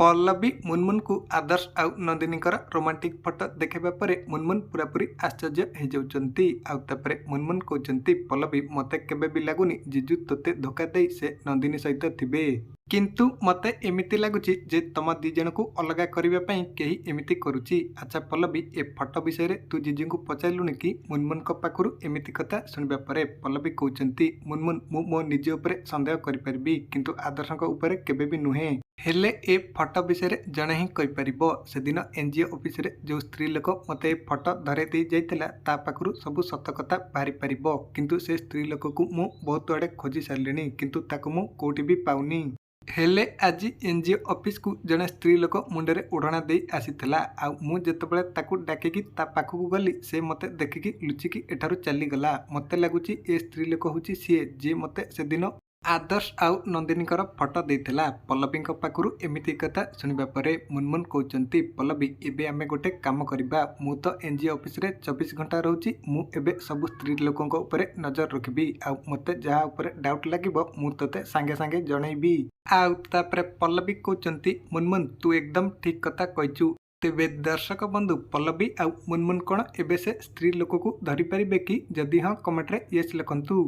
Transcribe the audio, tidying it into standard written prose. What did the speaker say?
ପଲ୍ଲବୀ ମୁନମୁନକୁ ଆଦର୍ଶ ଆଉ ନନ୍ଦିନୀଙ୍କର romantic photo ଦେଖାଇବା ପରେ ମୁନମୁନ ପୁରାପୁରି ଆଶ୍ଚର୍ଯ୍ୟ ହେଇଯାଉଛନ୍ତି। ଆଉ ତାପରେ ମୁନମୁନ କହୁଛନ୍ତି, "ପଲ୍ଲବୀ, ମୋତେ କେବେ ବି ଲାଗୁନି ଜିଜୁ ତୋତେ ଧୋକା ଦେଇ ସେ ନନ୍ଦିନୀ ସହିତ ଥିବେ। କିନ୍ତୁ ମୋତେ ଏମିତି ଲାଗୁଛି ଯେ ତମ ଦି ଜଣକୁ ଅଲଗା କରିବା ପାଇଁ କେହି ଏମିତି କରୁଛି। ଆଚ୍ଛା ପଲ୍ଲବୀ, ଏ ଫଟୋ ବିଷୟରେ ତୁ ଜିଜୁଙ୍କୁ ପଚାରିଲୁଣି କି?" ମୁନମୁନଙ୍କ ପାଖରୁ ଏମିତି କଥା ଶୁଣିବା ପରେ ପଲ୍ଲବୀ କହୁଛନ୍ତି, "ମୁନମୁନ, ମୁଁ ମୋ ନିଜ ଉପରେ ସନ୍ଦେହ କରିପାରିବି, କିନ୍ତୁ ଆଦର୍ଶଙ୍କ ଉପରେ କେବେ ବି ନୁହେଁ। ହେଲେ ଏ ଫଟୋ ବିଷୟରେ ଜଣେ ହିଁ କହିପାରିବ। ସେଦିନ ଏନଜିଓ ଅଫିସରେ ଯେଉଁ ସ୍ତ୍ରୀ ଲୋକ ମୋତେ ଏ ଫଟୋ ଧରାଇ ଦେଇ ଯାଇଥିଲା, ତା ପାଖରୁ ସବୁ ସତ କଥା ବାହାରି ପାରିବ। କିନ୍ତୁ ସେ ସ୍ତ୍ରୀ ଲୋକକୁ ମୁଁ ବହୁତ ଆଡ଼େ ଖୋଜି ସାରିଲିଣି, କିନ୍ତୁ ତାକୁ ମୁଁ କୋଉଠି ବି ପାଉନି। ହେଲେ ଆଜି ଏନଜିଓ ଅଫିସକୁ ଜଣେ ସ୍ତ୍ରୀ ଲୋକ ମୁଣ୍ଡରେ ଓଢ଼ଣା ଦେଇ ଆସିଥିଲା। ଆଉ ମୁଁ ଯେତେବେଳେ ତାକୁ ଡାକିକି ତା ପାଖକୁ ଗଲି, ସେ ମୋତେ ଦେଖିକି ଲୁଚିକି ଏଠାରୁ ଚାଲିଗଲା। ମୋତେ ଲାଗୁଛି ଏ ସ୍ତ୍ରୀ ଲୋକ ହେଉଛି ସିଏ, ଯିଏ ମୋତେ ସେଦିନ ଆଦର୍ଶ ଆଉ ନନ୍ଦିନୀଙ୍କର ଫଟୋ ଦେଇଥିଲା।" ପଲ୍ଲବୀଙ୍କ ପାଖରୁ ଏମିତି କଥା ଶୁଣିବା ପରେ ମୁନମୁନ କହୁଛନ୍ତି, "ପଲ୍ଲବୀ, ଏବେ ଆମେ ଗୋଟେ କାମ କରିବା। ମୁଁ ତ ଏନଜିଓ ଅଫିସରେ 24 ଘଣ୍ଟା ରହୁଛି। ମୁଁ ଏବେ ସବୁ ସ୍ତ୍ରୀ ଲୋକଙ୍କ ଉପରେ ନଜର ରଖିବି। ଆଉ ମୋତେ ଯାହା ଉପରେ ଡାଉଟ୍ ଲାଗିବ, ମୁଁ ତୋତେ ସାଙ୍ଗେ ସାଙ୍ଗେ ଜଣେଇବି।" ଆଉ ତାପରେ ପଲ୍ଲବୀ କହୁଛନ୍ତି, "ମୁନମୁନ, ତୁ ଏକଦମ ଠିକ୍ କଥା କହିଛୁ।" ତେବେ ଦର୍ଶକ ବନ୍ଧୁ, ପଲ୍ଲବୀ ଆଉ ମୁନମୁନ କ'ଣ ଏବେ ସେ ସ୍ତ୍ରୀ ଲୋକକୁ ଧରିପାରିବେ କି? ଯଦି ହଁ, କମେଣ୍ଟରେ ୟେସ୍ ଲେଖନ୍ତୁ।